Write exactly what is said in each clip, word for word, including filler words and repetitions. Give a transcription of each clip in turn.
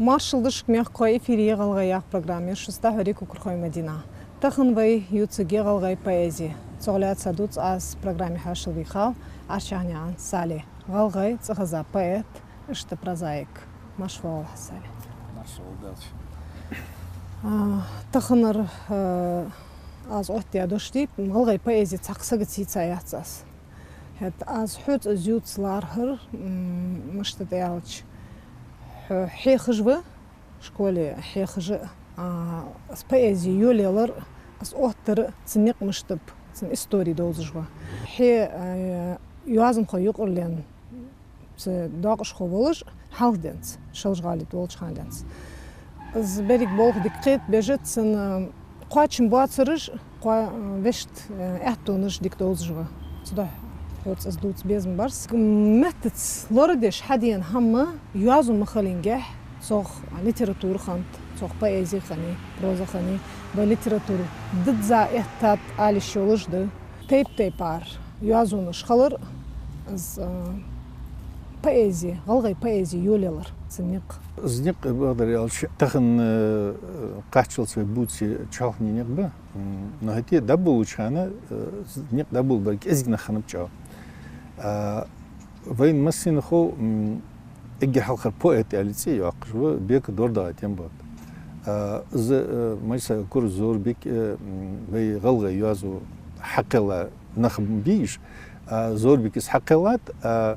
Маршал да шуга, мехкахой! Эфире я «ГӀалгӀай» яха программа, я шуца тӀехьа Кукурхой Мадина. Тахан вай ювцаргья гӀалгӀай поэзи. Цох лаьца дувц аз программе хьоашалгӀа вийхав Арчахьнаькъан Сале, гӀалгӀай цӀихеза поэт, иштта прозаик. Марша воагӀалва, Сале. Марша воагӀалва. А, таханара, а, аз оттадаь дош дий, гӀалгӀай поэзи цхьаккха сагацийца яц аз. ХӀаьта аз хьоца из ювца лархӀар, м, мишта да аьлча, хьо хьехаш ва, школе хьехаш а, а, аз поэзи йолаялар, аз оттар, цун никъ мишта ба, цун истори довзаш ва. Хье, а, йоазонхой юкъарлен цу доакъашхо волаш, хьалха денз, Шелжа-ГӀалий тӀа волча хана денз. Из берриг болх дика кхетабеш, цун кхоачам боацараш, кхо-, вешта, э, аьттонаш дика довзаш ва. Цудухьа хьоца из дувца безам бар са. Меттаца лорадеш хьадена хӀама йоазув ма хилингехь, цох литература хиннад, цох поэзи хиннай, проза хиннай, вай литература дизза эттад ала йиш йолаш да. Тайп-тайпара йоазонаш хилар, из, а, поэзи, гӀалгӀай поэзи йолаялар, цун никъ. Из никъ, бакъдар аьлча, тахан, э, кхаччалца вай бувце чоалхане никъ ба. М, но хӀаьта дӀаболалуча хана, э, из никъ дӀаболабар кӀезига нах хиннаб чӀоагӀа. А, вайна массанахьа, м, эггара хьалхара поэт аьле цӀи йоаккхаш ва Беков ДордагӀа Тембот. А, из, э, Майсагов Курза Зорбик, э, м, вай гӀалгӀай йоазув хьакхелла нах бий уж. А, Зорбика из хьакхеллад, а,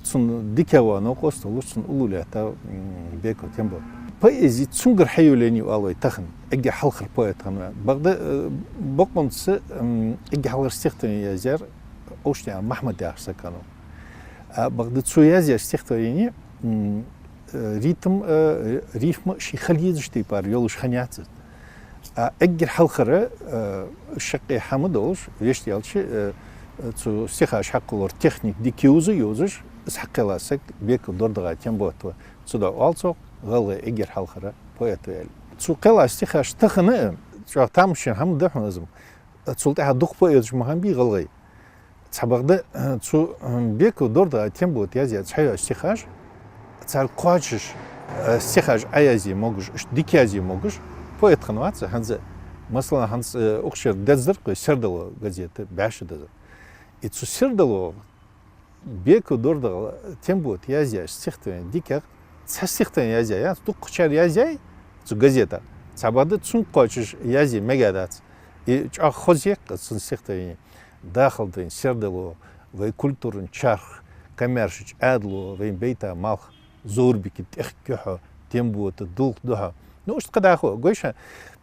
цун дикагӀа новкъост волаш, цун уллув лаьттав, м, Беков Тембот. Поэзи цунгара хьайолаеннай оал вай тахан, эггара хьалхара поэт хиннав. Бакъда, э, бокъонца, м, эггара хьалхара стихотворени яздаьр Овштанаькъан Махьмад яхаш саг хиннав. А, бакъда цо язъяь стихотворени, м, э, ритм, э, рифма ший хила езача тайпара йолаш хиннаяц из. А эггара хьалхара, э, шаккхе хӀама долаш, вешта аьлча, э, цу стихаш хьакхоллара техника дика йовза а йовзаш, из хьакхелла саг Беков ДордагӀа Тембот ва. Цудухьа оал цох гӀалгӀай эггара хьалхара поэт ва аьле. Цо кхелла стихаш тахан а, чӀоагӀа тамашийна хӀама да хьона из-м. Цул тӀехьа дукха поэташ ма хиннабий гӀалгӀай. Цхьабакъда, цу, м, Беков ДордагӀа Тембот язъяь цхьайола стихаш, царга кхоачаш, э, стихаш Ӏоязъе могаш, иштта дика язъе могаш поэт хиннавац хӀанз а. Масала, хӀанз, э, укх шера дездар-кх вай «Сердало» газета бӀаьша дезар. И цу «Сердалога» Беков ДордагӀа Тембот язъяь стихотворени дикагӀа цхьа стихотворени язъяь яц, дуккхачар язъяьй цу газетагӀа. Цхьабакъда цунга кхоачаш язъе мегаргдац. И чӀоагӀа хоза я-кх цун стихотворени. Дахалда вайна сердало, вай культуран чарх, комаьршача Ӏаьдало, вайна байта малх, Зорбика тӀехк юхьа, Тембота дулх духьа. Ну, иштта кхы дӀахо, гой шоана,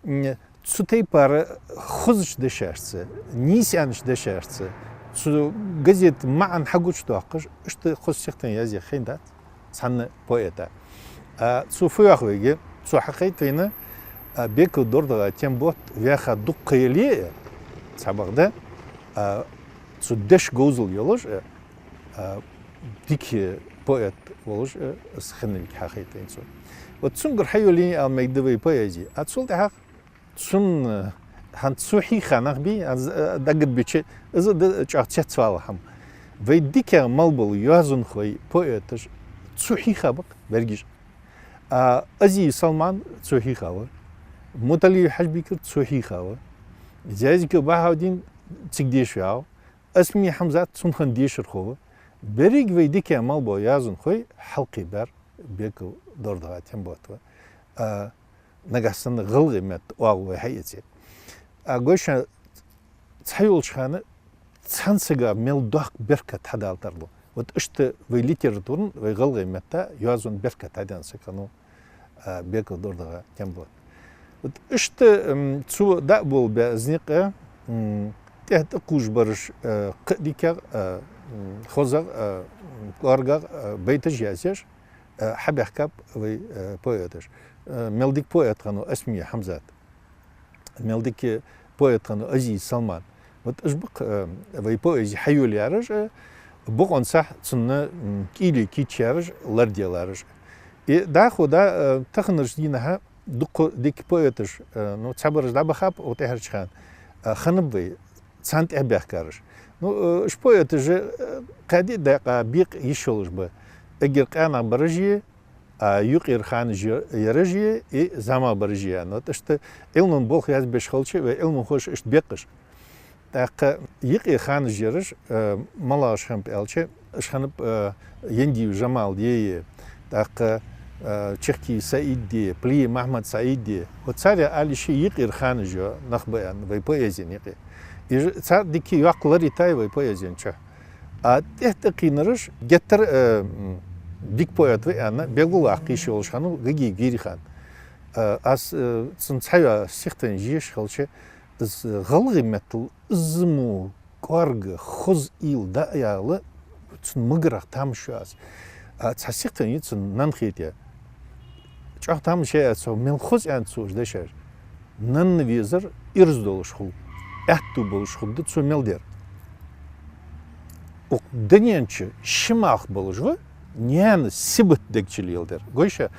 м, цу тайпара хозача дешашца, нийсаьча дешашца, цу газета маӀан хьагучадоаккхаш, иштта хоза стихотворени язъе хайнадац цхьанна поэта. А, цо фу йоах вайга? Цо хьахайт вайна, а, Беков ДордагӀа Тембот ваьха дукха яле а, цхьабакъда, а, цу деша говзал йолаш а, а, дика поэт волаш а из хиннилга хьахайт вайна цо. Вот цунгара хьайолаеннай ала мегаш да вай поэзи. А цул тӀехьагӀа цун, э, хӀанз цо хьийха нах бий, аз, э, дагадоагӀача, из а да чӀоагӀа цецвала хӀама. Вай дикагӀа мел бола йоазонхой, поэташ цо хьийха ба-кх берригаш. А, Азиев Салман цо хьийхав, Муталиев Хьажбикар цо хьийхав, Зязиков Бахьаудин цига дешаш ваьв, Осмиев Хьамзат цун хана дешархо ва. Берригаш вай дикагӀа мел бола йоазонхой хьалкхебаьр Беков ДордагӀа Тембот ва. А, нагахьа санна гӀалгӀай метта оагӀув вай хьаэце. А, гой шоана, цхьайолча хана цхьан сага мел доккха беркат хьадала тарлу. Вот иштта вай литературан, вай гӀалгӀай метта йоазон беркат хьаденна саг хиннав, а, Беков ДордагӀа Тембот. Вот иштта, м, цо дӀа а болабаь из никъ, м, тӀехьа тӀакхувш бараш, а, кхы а дикагӀа, а, м, хозагӀа, а, м, кӀоаргагӀа, а, байташ язъеш, а, хьабаьхкаб вай, а, поэташ. А, мел дика поэт хиннав Осмиев Хьамзат. Мел дика поэт хиннав Азиев Салман. Вот уж ба-кх, а, вай поэзи хьайолаяьраш а, бокъонцахь цунна, м, кӀийле кийчъяьраш, ларделараш. И дӀахо да, а, таханарча дийнахьа дукха дика поэташ, а, ну, цхьабараш дӀабахаб укх тӀехьарча хана, а, хиннаб вай царна тӀехьа баьхкараш. Ну, э, уж поэташ, э, кхаь-диъ даькъа бекъа йиш йолаш ба. Эггара къаьнагӀа бараш а, А юкъера ханаш я-, яраш я, и зӀамагӀбараш я аьнна. Вот иштта Ӏилман болх язбеш хилча, вай Ӏилманхоша иштта бекъаш. ТӀаккха юкъера ханаш яраш, э, малагӀаш хиннаб аьлча, уж хиннаб, э, Яндиев Жамалди, тӀаккха, э, Чехкиев Саиди, Плиев Махьмад-Саиди. Вот цар ала йиш я юкъера ханаш я нах ба аьнна вай поэзен юкъе. И ж-, цар дика йоккха лар йитай вай поэзен чу. А тӀехьа тӀакхийнараш геттара, э, м, дика поэт ва аьнна белгалваккха йиш йолаш хиннав Гагиев Гирихан. Э, аз, э, цун цхьайола стихотворени еш хилча, из гӀалгӀай меттала из мо кӀоарга, хоза уйла дӀаала цун магарах тамаш ю аз. А цхьа стихотворени я цун нанна хетаяь. ЧӀоагӀа тамаш яь я цо, мел хоза аьннад цо уж дешаш. Нанна везар ираз долаш хул, аьттув болаш хургда цо мел дер. Укх дунен чу ши малх болаш ва, наьна сибат дег чу леладер. Гой шоана,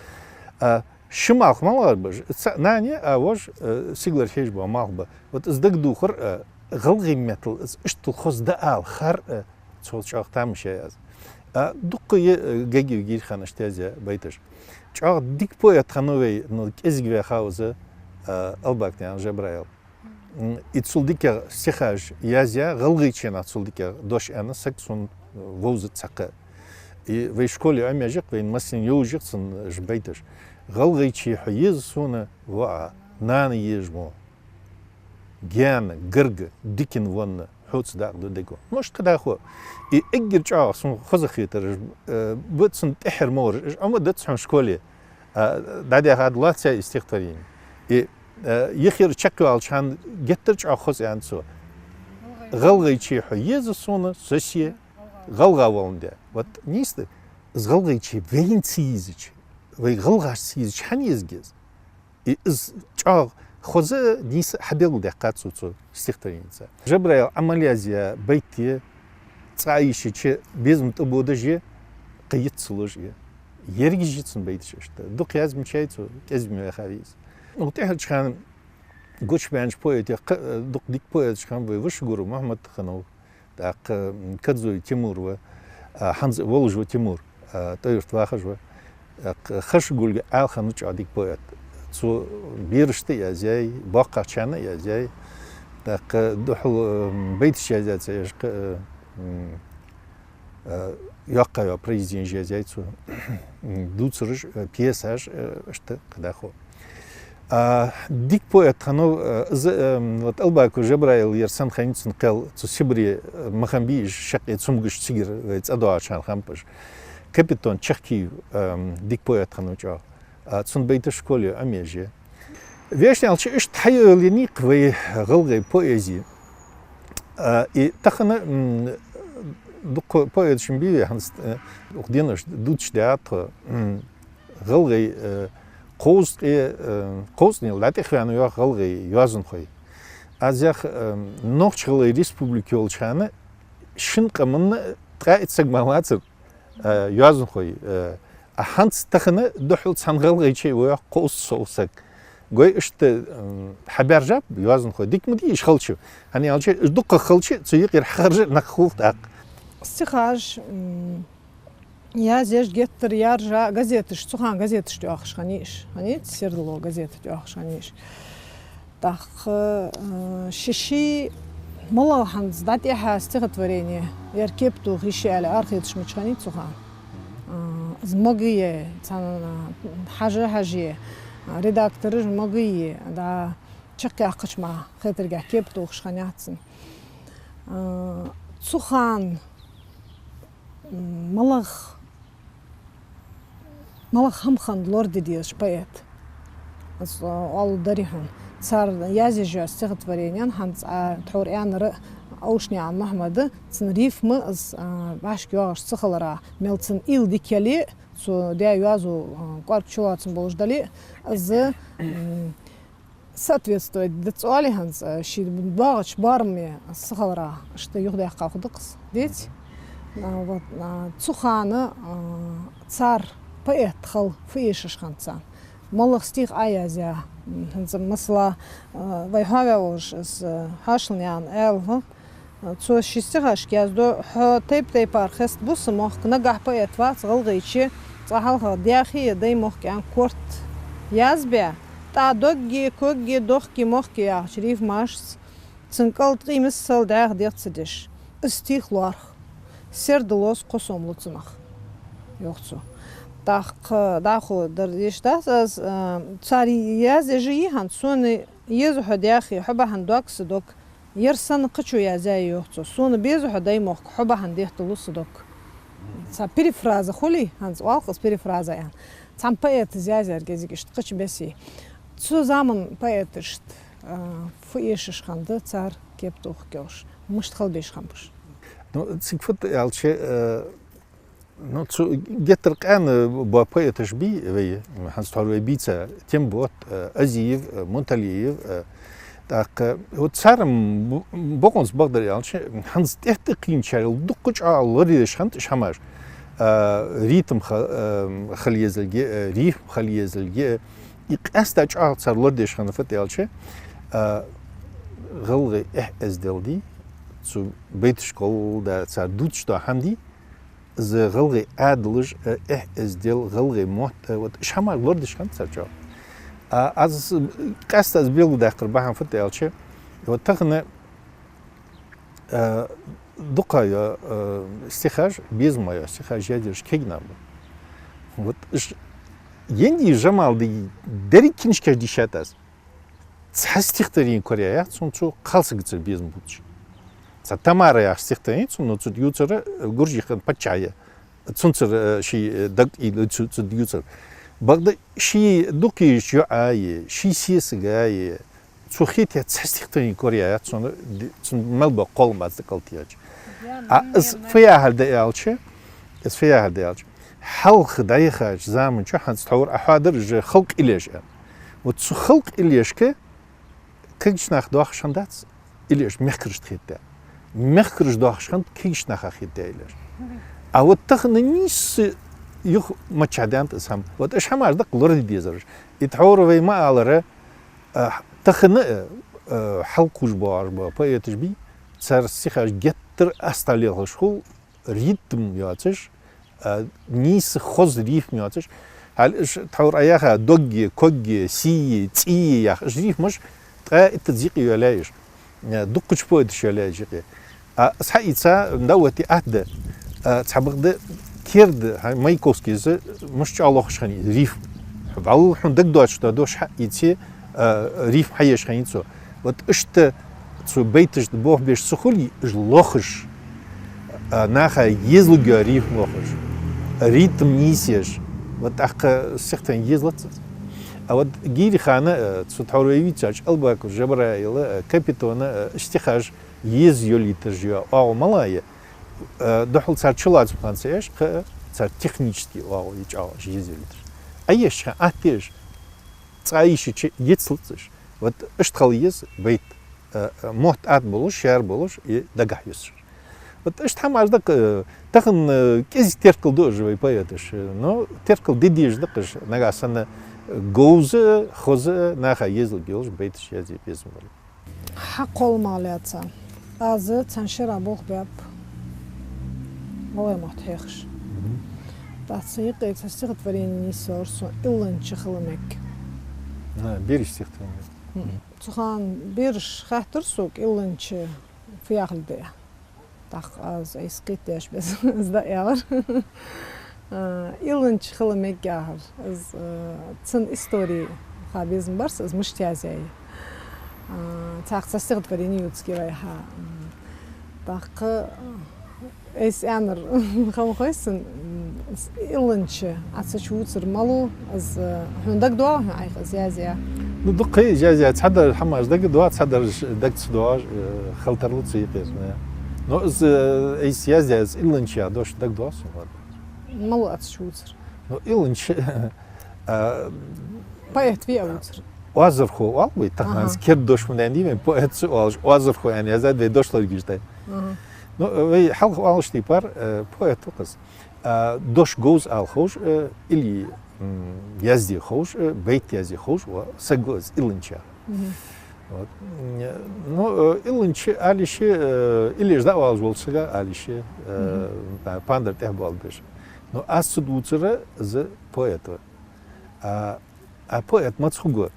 а, ши малх малагӀа ба уж? Цхьа нана я, а вож, э, сигалара хьежа бола малх ба. Вот из дагадохар, э, гӀалгӀай меттала из иштта хоза дӀаала хар, э, цо чӀоагӀа тамаш яь я аз. А дукха я, э, Гагиев Гирихана иштта язъяь байташ. ЧӀоагӀа дика поэт хиннав вай, ну, кӀезига ваьха ва из, э, Албакнаькъан Жабраил. М, и цул дикагӀа стихаш язъяь, гӀалгӀайченах цул дикагӀа дош аьнна саг сона, э, вовзац цхьаккха. И вай школе Ӏомаеш я-кх, вайна массанена йовзаш я-кх цун уж байташ. ГӀалгӀайче хьо еза сона, воӀа, нана езаш мо. Гаьна, гарга, дикан вонна, хьоца дакъа да дего. Мишта кхы дӀахо. И эггара чӀоагӀа сона хоза хетараш, э, ба цун тӀехьара мугӀараш, уж Ӏомадац хьона школе. А, дӀадаьхад лоацца из стихотворени. И, э, юхера чакхйоалача хана геттара чӀоагӀа хоза аьннад цо. ГӀалгӀайче хьо еза сона, сосе, гӀалгӀа воландаь. Вот нийса да, из гӀалгӀайче вайна ца езача, вай гӀалгӀашца ца езача хьан езаргья из? И из чӀоагӀа хоза, нийса хьабелгалдаьккхад цо цу стихотворенеца. Жабраила Ӏамал язъяь байт я, цкъа а йийшача безам тӀабодаш я, кхы йиц ца луш я. Ерригаш я цун байташ иштта. Дукха язбеннача цо кӀезига ма ваьхав из. Укх тӀехьарча хана гучабаьннача поэтех кхы а дукха дика поэташ хиннаб вай Вошагуров Мухьмад хиннав. ТӀаккха, м, Кадзой Тимур ва, а, хӀанз волаш ва Тимур, а, ТӀой-Юрта вахаш ва. ТӀаккха Хашагульгов Ӏаьла хиннав чӀоагӀа дика поэт. Цо берашта а язъяьй, боккхагӀчарна а язъяьй. ТӀаккха духхьал, м, байташ язъяь ца еш, кхы, м, а, йоккха йола произведенеш язъяьй цо. Дувцараш, а, пьесаш, а, иштта кхы дӀахо. А, дика поэт хиннав, а, из, а, вот Албаков Жабраил яр санна хиннай цун кхел, цу Сибре, а, ма хиннабий уж шаккхе цамогаш цигара, вай цӀадоагӀача хана хиннаб уж. Капитон Чехкиев, а, дика поэт хиннав чӀоагӀа. А, цун байташ школе Ӏомаеш я. Вешта аьлча, иштта хьайоалаеннай-кх вай гӀалгӀай поэзи. А, и тахан, м, дукха поэташ ма бий вай хӀанз, э, укх деношка дувцаш да тхо, м, гӀалгӀай, э, кхузткъе, э, кхузткъанел дӀатӀехваьннав йоах гӀалгӀай йоазонхой. Аз ях, э, Нохч-ГӀалгӀай Республика йолча хана шин къаманна ткъаь итт саг мара лацар, э, йоазонхой, э, а хӀанз тахан духхьал цхьан гӀалгӀайче ва йоах кхузткъа сов саг. Гой, иштта, м, хьабаьржаб йоазонхой. Дика ма дий уж хилча. ХӀана аьлча, уж дукхагӀа хилча, цу юкъера хьахержа нах хул тӀаккха. Стихаш, м, язъеш геттара яржа газеташ, цу хана газеташта оахаш хиннай уж. Хиннай, «Сердало» газета тӀа оахаш хиннай уж. ТӀаккха, э, ши-ши малагӀа хӀанз дӀатӀехьа стихотворени, ер кепа тоха йиш я аьле, арахеташ мича хиннай цу хана. Э, из могае, цхьана хьажа-хьаже, редактораш могае, да, чакхъяьккхача мара хетаргахьа кепа тохаш хиннаяц цун. Э, цу хана МалагӀа, малагӀа хӀама хиннад лораде дезаш поэт? Аз, а, оаларгдарий хьона. Цар язъеш йола стихотворенеш, хӀанз а тхьовра аьннар, Аушнаькъан Мухьмада, цун рифма, аз, а, башха йоагӀаш ца хиларах, мел цун уйла дика яле а, цо даь йоазув, а, кӀоарга чулоацам болаш дале а, аз, м, соответствовать дац оале хӀанз, а, ший доагӀача боараме сахиларах, иштта юхадаьккха хургда-кх из, деций? А, вот, а, цу хана, а, цар поэт хила фу эшаш хиннад царна? МалагӀа стих Ӏоязъяь, м, хӀанз, масала, а, вай хьоаваь волаш из, а, Хьаьшалнаькъан аьлар, а, цо ший стихашка яздо: «Хьо тайп-тайпара хестабу са мохк, нагахь поэт вац ГӀалгӀайче, Цкъа хьалха даьхе а даймохк аьнна корта язбаь, тӀа догги, когги, дохки, мохки яхача рифмашца цун кӀал ткъаь миссел дӀаьха дегӀ ца деш, из стих лоархӀ. Сердалоз кхо сом лу цунах, йоах цо. ТӀаккха дӀахо дар деш дац аз, а, цар язъеш а йий хӀанз, сона еза хьо даьхе, хьо бахьан дог са дог. Ер санна кхычо язъяьй, йоах цо. Сона беза хьо даймохк, хьо бахьан детталу са дог. Цхьа перефраза хулий, хӀанз оал-кх из перефраза аьнна. Цхьан поэта язъяьр кӀезига иштта кхыча бесса. Цу заман поэташта, а, фу эшаш хиннад цар кеп тохаргйолаш? Мишта хила безаш хиннаб уж? Ну, цига фуд аьлча, э, ну, цу геттара къаьна бола поэташ бий вай, хӀанз тхьовра вай бийца Тембот, э, Азиев, э, Мунталиев, э, тӀаккха вот цар-м бу-, бокъонца бакъдар аьлча, хӀанз тӀехьтӀакхийначарел дукха чӀоагӀа лорадеш хиннад уж хӀамаш. Э, ритм ха-, э, хила езалга, э, рифм хила езалга, э, и къаьстта чӀоагӀа цар лорадеш хиннад фуд аьлча, э, гӀалгӀай эхь-эздел дий, цу байташка гӀолла да цар дувцаш дола хӀама дий, из гӀалгӀай Ӏадаташ, э, эхь-эздел, гӀалгӀай мотт, э, вот уж хӀамаш лорадеш хиннад цар чӀоагӀа. А, аз, къаьстта аз белгалдаьккхар бахьан фуд аьлча, вот тахан, э, дукха йола, э, стихаш, безам бола стихаш язъеш кагий нах ба. Вот уж Яндиев Жамалдий деррига книжкаш дийшад аз. Цхьа стихотворени кораяьяц цун цо кхалсагацара безам бувцаш. Цхьа Тамара яхаш стихотворени цун, ну, цу тӀа ювцар, э, гуржий хинна паччахь я. Цунцара, э, ший, э, дог уйла цу, цу тӀа ювцар. Бакъда ший дукха езача йоӀа а, ший сесага а, цо хетаяь цхьа стихотворени кораяьяц цун, ди-, цун мел бола кхоллам бац дакъалтийгӀача. А из фу яхар да аьлча, из фу яхар да аьлча, хьалха дӀаяхача заман чу хӀанз тхьовра а хьоадар уж халкъа уйлаш аьнна. Вот цу халкъа уйлашка кагийча наха доахаш хиннадац уйлаш мехкарашта хетадаь. Мехкарашта доахаш хиннад кагийча наха хетадаь уйлаш. А вот тахан нийсса юха маччахьа даьннад из хӀама. Вот уж хӀамаш да-кх лораде дезараш. И тхьовра вай ма аллара, а, тахан а, а, хьалкхувш боагӀаш бола поэташ бий, цар стихаш геттара астагӀа лелхаш хул, ритм йоацаш, а, нийса хоза рифма йоацаш. Хьал уж тхьовра Ӏа яьха догги, когги, сийи, цӀийи яха уж рифмаш ткъаь иттаза юкъе йоалаяьй уж. Э, дуккхача поэташа йоалаяьй уж юкъе. А, аз хьаийца, да, вот и атта да. А, цхьабакъда керда, хьа, Маяковскийс мишта чӀоагӀа лохаш хиннай рифма. Хьо вӀалла хьона дагадоацаш дола дош хьаийце, а, рифма хьаеш хиннай цо. Вот иштта цу байташта болх беш ца хуле, уж лохаш, а, наха езалургйола рифма лохаш, ритм нийсъеш, вот тӀаккха стихотворени езалац из. А вот Гири-хана, а, цу тхьовра вай вийцача Албаков Жабраила, а, Капитона, а, стихаш еза йолийташ йола оагӀув малагӀа я, а, духхьал цар чулоацам хинна ца еш, кхы а цар технически оагӀув я чӀоагӀа уж еза йолийташ. Ӏоешача хана атта я уж, цкъа йийшача ецлац уж. Вот иштта хила еза байт, э, э, мотт атта болаш, шаьра болаш, и дагахьа юсаш. Вот иштта хӀамаш да-кх, э, тахан, э, кӀезига теркал ду уж вай поэташ, э, но теркал де дезаш да-кх уж, нагахьа санна говза а, хоза а, наха езалургйолаш байташ язъе безам болаш. Хьа кхолламах лаьца. Аз цхьан шера болх баьб гӀалгӀай мотт хьехаш. Мгм. ТӀаккха цу юкъе цхьа стихотворени нийсъелар сона, «Илланча хила мег». На, бераш стихотворени. Мгм. Цу хана бераша хаьттар сога, илланча фу яхилга да. ТӀаккха аз айса кхетадеш безам, из дӀааьлар. А, «Илланча хила мег» яхар. Из, а, цун истори ха безам бар са, из мишта язъяьй. А, цхьаькха цхьа стихотворени ювцаргья вай хьа. М, тӀаккха, а, айса аьннар хӀама хой сона, м, из илланча Ӏа ца чувувцар малув, из, а, хьона дагадоагӀий хьона Ӏайха из язъяь? Ну, дукха я из язъяь, цхьадараш хӀамаш дагадоагӀа, цхьадараш дага ца доагӀаш, э, хила тарлу цу юкъера. Но из, э, айса язъяь, из илланча яха дош дагадоагӀа сона. Малув Ӏа ца чувувцар? Ну, илланча, а, поэт вий Ӏа вувцар? Оазархо оал вай, тахан, аха, керда дош ма дий вай, поэт ца оалаш, оазархо аьнна яздаьд вай дошлоргаш тӀа. Аха. Ну, вай хьалха оалача тайпара, э, поэт ва-кх из. А, дош говза ала ховш, э, или, м, язде ховш, э, байт язде ховш вола саг ва из, илланча. Мгм. Вот. М, ну, э, илланча ала йиш я, э, уйлаш дӀаоалаш волча сага ала йиш я, э, мгм, а, пандар тӀехьа боалабеш. Ну, аз ца дувцар из поэт ва. А, а поэт маца хургва?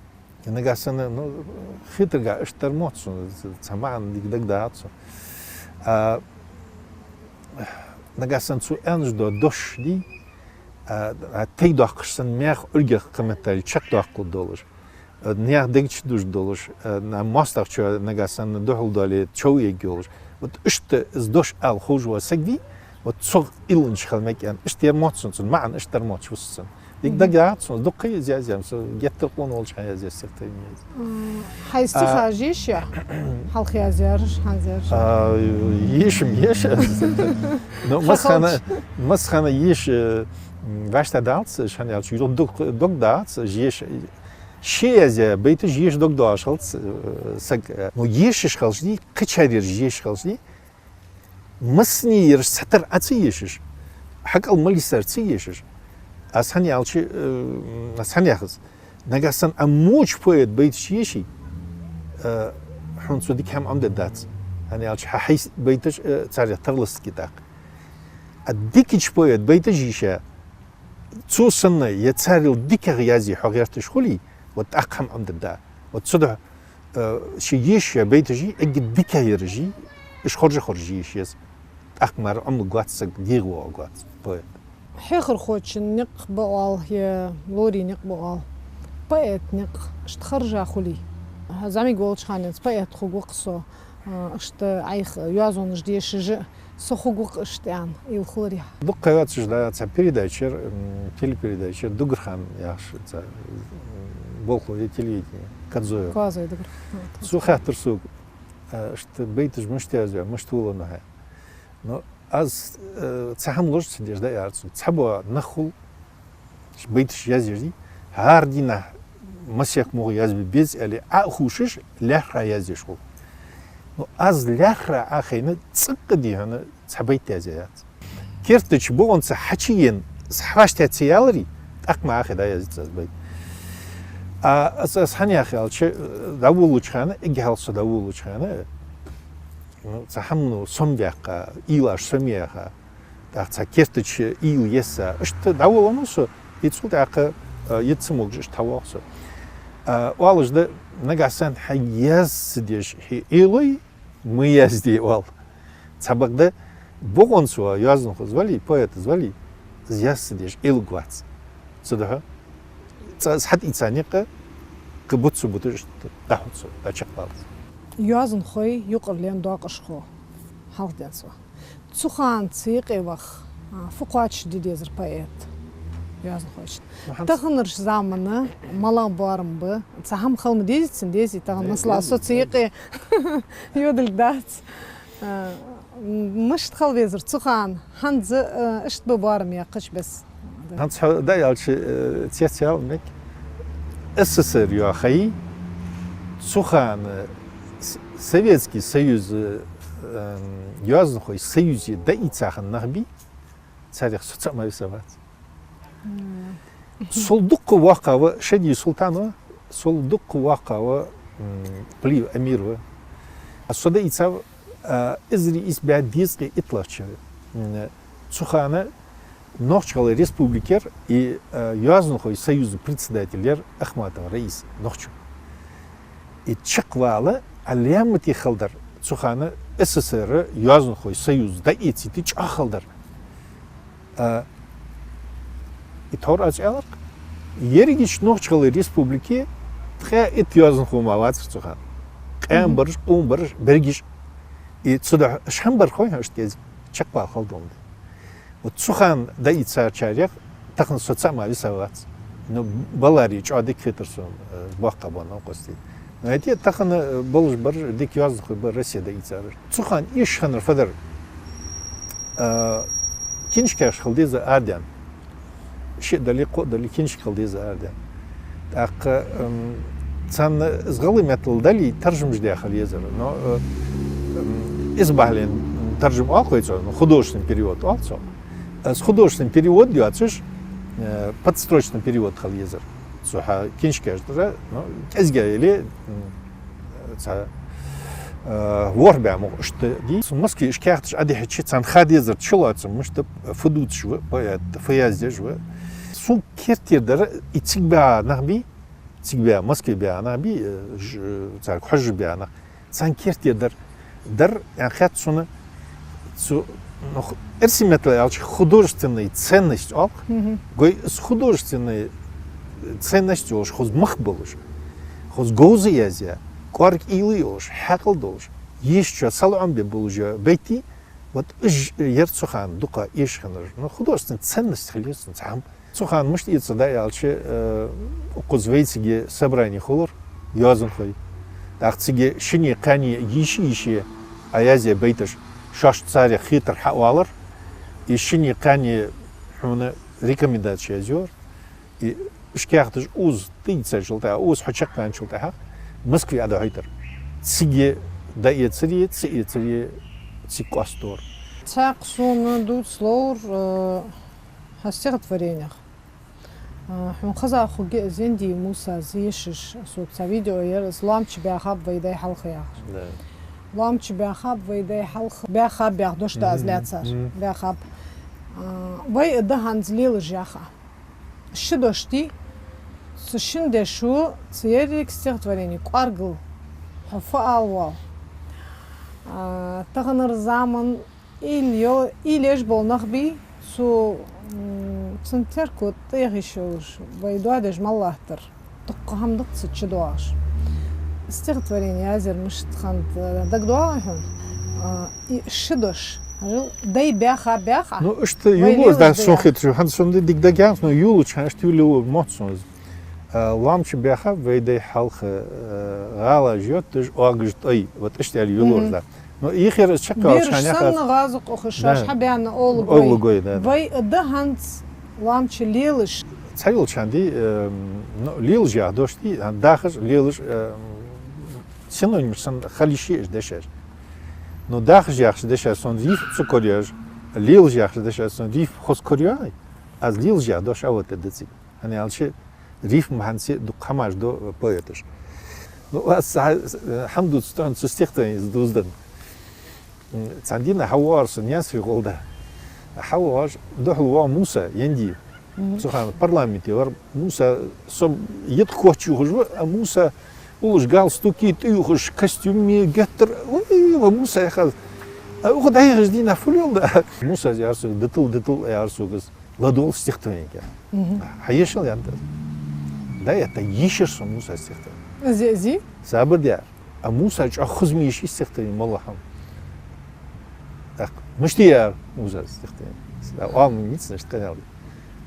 Нагахь санна, ну, хетаргахьа иштта дар мотт сона, цхьа маӀан дика дагадоагӀац сона. А, нагахь санна цо аьнна дола дош дий, а, а, тайдоаккхаш санна, мех ургех комментарий чакхдоаккхал долаш. Э, наьха дег чу дужаш долаш, э, на моастагӀчоа нагахь санна духьал доале чов ергйолаш. Вот иштта из дош ала ховш вола саг вий, вот цох илланча хила мег аьнна. Иштта яр мотт сона цун, маӀан иштта дар мотт вуссан. Дика дагадоагӀац сона, дукха из язъяьй со, геттара къона волча хьаязъяь стихотворени я из. М, хьай стихаш еш я? Хьалха язъяраш, хӀанз яраш? А, еш-м еш. Ну, массахана, массахана еш, э, м, вешта далац, шоана аьлча, юха дог, дог далац, еш. Ше язъяь байташ еш дог доагӀаш хилац, э, саг, э, ну, ешаш хилча дий, кхычар ераш ешаш хилча дий, массане ераш цхьатарра Ӏа ца ешаш, хьакъал мел йисар ца ешаш. Аз хӀана аьлча, э, аз хӀана яхац? Нагахь санна Ӏа воча поэта байташ еший, э, хьона цо дика хӀама Ӏомадергдац. ХӀана аьлча хьа хьай байташ, э, царех тарластаргья тӀаккха. А дикача поэта байташ ешаш, цо санна, е царел дикагӀа язъе хьо гӀерташ хулий, вот тӀаккха хӀама Ӏомадергда. Вот цудухьа, э, ше ешаш я байташ, эггара дикагӀа ераш, уж хоржа-хоржа ешаш. ТӀаккха мара Ӏомалургвац саг, дегӀавоагӀаргвац поэт. Хьехархочун никъ ба оал, е лорий никъ ба оал. Поэта никъ иштта харжа хулий? ЗӀамига волча хананца поэт хургва-кх со, э, иштта Ӏайха йоазонаш дешаш а, со хургва-кх иштта аьнна, уйла хиларах. Дукха ха йоацаш да цхьа передача яр, м, телепередача яр, «Дугархан» яхаш цхьа, м, болхло я телевидене, Кодзоев. Кодзоев Дугархан. Цо хаьттар сога, э, иштта байташ мишта язъю, мишта волавеннав хьо. Ну, аз, э, цхьа хӀама луш ца деш дӀаяр цо. Цхьабола нах хул, байташ язъеш дий, хӀара дийнахьа масех мугӀ язбе беза аьле, Ӏо а ховшаш, лаьрххӀа язъеш хул. Ну, аз лаьрххӀа Ӏохайна, цӀаккха дий хьона цхьа байт язъяь яц. Керта чу бокъонца хьачуена, хьавӀаштӀехьа ца яларий, тӀаккха мара Ӏохайна дӀаязъяц аз байт. А аз, аз хӀана яхар аьлча, э, дӀаволалуча хана, эггара хьалха со дӀаволалуча хана, ну, цхьа хӀама, ну, сомаваьккха, уйлаш сомаяьха, тӀаккха цхьа керта чу уйла есса. Иштта дӀаволавеннав со, и цул тӀехьагӀа, а, йиц ца могаш иштта хьавоагӀа со. А, оалаш да, нагахь санна хьайна язъе ца деш хьо уйлой, ма язде, оал. Цхьабакъда, бокъонца ва йоазонхо из вале, поэт из вале, из язъе ца деш уйларгвац. Цудухьа цкъа из хьатӀаийца никъ, кхы бутт ца буташ дӀахьу цо, дӀачакхбалац. Йоазонхой юкъарлен доакъашхо хьалхаденна ва. Цу хана цу юкъе ваха, а, фу кхоачашде дезар поэта, йоазонхочоа? Ну, хӀанз таханарча замана малагӀа боарам ба, цхьа хӀама хила ма дезий цунна, дезий тахан, масала, со цу юкъе йодалургдац. А, мишта хила везар цу хана, хӀанз, а, иштта ба боарам яхача беса? ХӀанз хьо дӀааьлча, э, цецъяла мег. СССР йоахий, цу хана С-, Советский Союз, э, эм, йоазонхой союзе дӀаийца хинна нах бий, царех со цаӀ мара висавац. Сол дукха воккхагӀа ва Шадиев Султан ва, сол дукха воккхагӀа ва, м, Плиев Амир ва. А со дӀаийцав, а, эзар ийс бӀаь дезткъеи итталагӀча, м, цу хана Нохч-ГӀалгӀай Республикера и, а, йоазонхой союза председатель яр Ахматов Раис, нохчо. И чакхвала Ӏаламате хала дар, цу хана СССР йоазонхой союз дӀаэцийта чӀоагӀа хала дар. А, и тхьовра аз аьлар-кх, ерригача Нохч-ГӀалгӀай Республике ткъаь итт йоазонхо мара вацар цу хана. Къаьна бараш, къона бараш, берригаш. И цудухьа шхьан бар хой хьона иштта кӀезига чакхвала хала долга. Вот цу хана дӀаийцачарех тахан со цаӀ мара висавац. Ну, баларе чӀоагӀа дика хетар сона, э, боккхагӀбола новкъостий. Но хӀаьта тахан, э, болаш бараш, дика йоазонхой ба Россе дӀаийцараш. Цу хана эшаш хиннар фу дар? Э, киншкаш хила деза арадаьнна. Шиъ дале, кхоъ дале, киншка хила деза арадаьнна. ТӀаккха, м, царна из гӀалгӀай меттала дале, таржамаш даь хила езар. Но, э, м, исбахьален таржам оал-кх вай цох, ну, художественный перевод оал цох. Из художественный перевод йоацаш, э, подстрочный перевод хила езар. Цу хьа киншкаш тӀара, ну, кӀезига яле, м, цхьа Э, ворхӀ бӀаь мо иштта дий. Цу Москве уж каьхаташ Ӏодихьача, царна ха дезар чулоацам, мишта фу дувцаш ва поэт, фу яздеш ва. Сона керттера дар, и цига баьха нах бий, цига баьха, Москве баьха нах бий, э, ж-, царга хьожаш баьха нах. Царна керттера дар, дар, аьнна хет сона, цу, ну, х-, эрсий меттала аьлча, художественная ценность оал-кх. Мгм. Гой, из художественная ценность йолаш, хоза мах болаш, хоза говза язъяь, кӀоарга уйла йолаш, хьаькъал долаш, ешачоа салоӀам бе болаш йола байтий, вот уж яр цу хана дукха эшаш хиннараш. Ну, художественная ценность хила еза цун цхьа хӀама. Цу хана мишта эца да аьлча, э, укхаза вай цига собрани хулар, йоазонхой. ТӀаккха цига шинне-кхаьнне йийша-йийша Ӏоязъяь байташ, шоашта царех хетар хьаоалар, и шинне-кхаьнне хьона рекомендаци язйора, и уж каьхаташ укхаза тӀаийцачул тӀехьагӀа, укхаза хьо чакхваьнначул тӀехьагӀа Москве Ӏодахьийтар. Цига дӀаэцаре, ца эцаре, цига къоастадора. Цхьаькха сона дувцалора, э, хьа стихотворенех. А, хьона хеза хургья из Яндиев Мусас ешаш, сога цхьа видео яр из, «Лоамча баьхаб вай дай хьалха» яхаш. Да. «Лоамча баьхаб вай дай хьалха», «Баьхаб» яха дош да аз лаьцар. Мгм. «Баьхаб». А, вай а да хӀанз лелаш яха. Ши дош дий, цу шин дешо, цу еррига стихотворени кӀоаргал хьо фу ала воал. А, таханара заман уйла йо-, уйла еш бола нах бий, цу, м, цун терко тӀехьа йиш йолаш, вай доадеш мел латтар. Дукха хӀама да-кх цу чу доагӀаш. Стихотворени язъяр мишта хиннад дагадоагӀий хьона? А, и ши дош. Хьажал, дай баьха, баьха. Ну, иштта вай юллур, лелаш да, да сона яр. Хеташ, хӀанз сона дика дагадоагӀа, но юллуча хана иштта юллур мотт сона из. А, «Лоамча баьхаб вай дай хьалха, а, гӀалаш йотташ, огаш тӀой». Вот иштта аьле юллур, мгм, да. Но ихир из чакхйоалача хана яхар. Бераш санна гӀазакх ухаш, да, шоаш хьабаьнна овла гой. Овла гой, да, да. Вай а да хӀанз лоамча лелаш. Цхьайолча хана дий, э, ну, лелаш яха дош дий, хӀана, дахаш, лелаш, э, синонимаш санна хила йиш я уж дешаш. Но дахаш яхача дешаца сона рифма ца корайоалаш, лелаш яхача дешаца сона рифма хоза корайоалий, аз лелаш яха дош а вот да цига. ХӀана аьлча, рифма хӀанз а дукха хӀамаш ду поэташа. Ну, аз хьа-, хӀама дувц тӀехьа цу стихотворенеца дувзаденна. М, цхьан дийнахьа хьавоагӀар со Наьсаре гӀолла. ХьавоагӀаш, духьал воагӀа Муса Яндиев. Мгм. Цу хана парламенте вар Муса, со йиткъа коча юхаш ва, а Муса уллаш галстуки тӀаювхаш, костюми, геттара, ой, ва Муса яхаш. А укхаза дӀаяхача дийнахьа фу леладу? Мусас аьлар сога, дитал, дитал, аьлар сога из. ЛадувгӀал стихотворени. Мгм. Хьаешал, аьннад. Да, это ешар сона Мусас стихотворени. Зи, зи. Сабар де. А Муса чӀоагӀа хоза ма еший стихотворени, моллагӀа хӀама. ТӀаккха мишта я аьлар Мусас стихотворени? Оал ма ницкъ, иштта къамаьл де.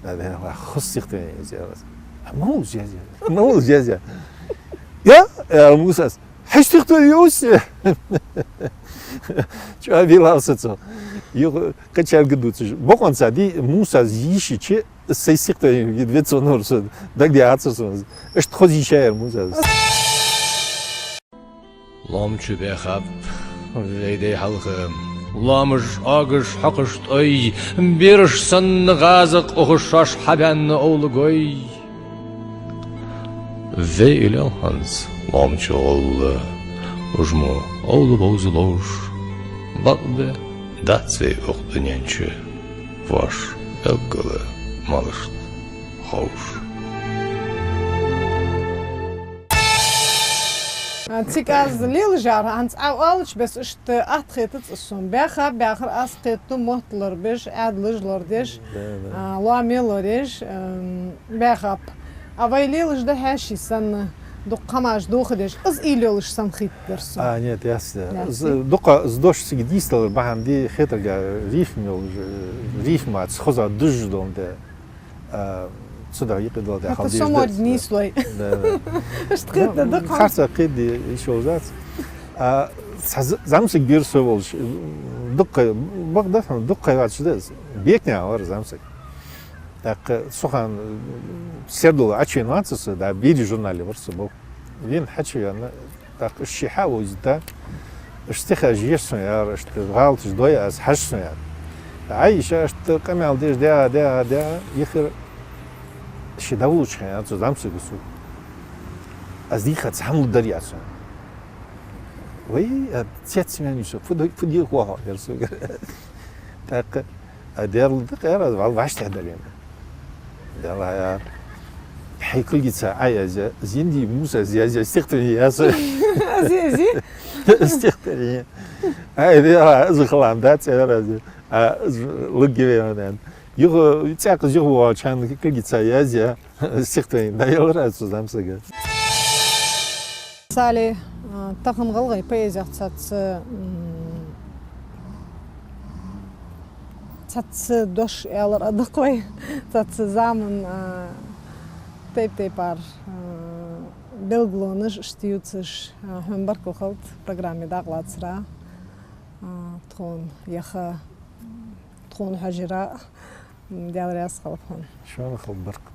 Да, да, хоза стихотворени я из, аьлар. А малув язъяь, язъяь. Малув язъяь. Я, аьлар Мусас. Хьай стихотворени я из. ЧӀоагӀа белалсаца. Юха кхычарга дувцаш. Бокъонца дий, Мусас ешача, сай стихотворени вецо нор со, дагадехацар сона. Иштта хоза ешаяр Мусас. Лоамча баьхаб вай дай хьалха, лоамаш, огаш, хьокхаш тӀой, бераш санна гӀазакх ухаш, шоаш хьабаьнна овла гой. Вай уйла йоал хӀанз лоамча гӀолла, уж мо овла бовза ловш, бакъда дац вай укх дунен чу воаш белггала малашта ховш. А, цига аз лелаш яхар, хӀанз Ӏа оалача беса, иштта атта хетац из сона. Баьхаб яхар аз кхетаду, мотт лорабеш, Ӏаьдалаш лорадеш, да, да, а, лоаме лораеш, ам, баьхаб. А вай лелаш да хьаьший санна, дукха хӀамаш дохадеш, из уйла йолаш санна хийтадар сона. А, нет, ясно. Ясно. Из дукха, из дош цига дийцадалар бахьан дий, хетаргахьа рифма йолаш, рифмаца хоза дужаш долаш да. А, цудухьа юкъе дола дехал. Это дезаш само да. Нийслой. Да, да. Иштта кхетаде, ну, дукха. Харца кхетаде йиш йолаш дац. А, цхьа з-, зӀамсаг вар со волча, дукха, бакъда, дукха вац да из. Бекнаькъан вар зӀамсаг. ТӀаккха цу хана, м, сердал Ӏочуена вац со, да, «Берий» журнале вар со бо. Вена хьачувена, тӀаккха уж ше хьа а вовзийта, уж стихаш еш сона, яхар, иштта гӀалаташ дой аз, хьажа сона, яхар. Ӏа иштта къамаьл деш, дегӀа, дегӀа, дегӀа, ихир ше дӀаволлача хана, яхар, цу зӀамсаго сога: «Аз дийхац хӀама лургдар», яхар сона. Вай, а, цецваьнна ва со, фу де-, фу дехо хьо, яхар сога. ТӀаккха, а, Даьла дика аьлар аз, вал вӀаштӀехьадар аьнна. Даьла, а, хьай кулгаца Ӏоязъяь, Зинди Мусас язъяь стихотворени я са. Зи, зи. Стихотворени. Ай, Даьла, из хала дац, аьлар аз. А, из луггиве ванан. Юха, цӀаккха юха воагӀача хана кулгаца язъяь стихотворени дӀаелар аз цу зӀамсага. Сали, а, тахан гӀалгӀай поэзех цхьацца, м, цхьацца дош аьлар а да-кх вай, цхьацца заман, а, тайп-тайпара, а, белгалонаш, иштта ювцаш, а, хьона баркал хилда программе дакъа лацара, а, тхона яха, тхона хьожара, м, Даьла раьза хилва хьона. Шоана хилда баркал.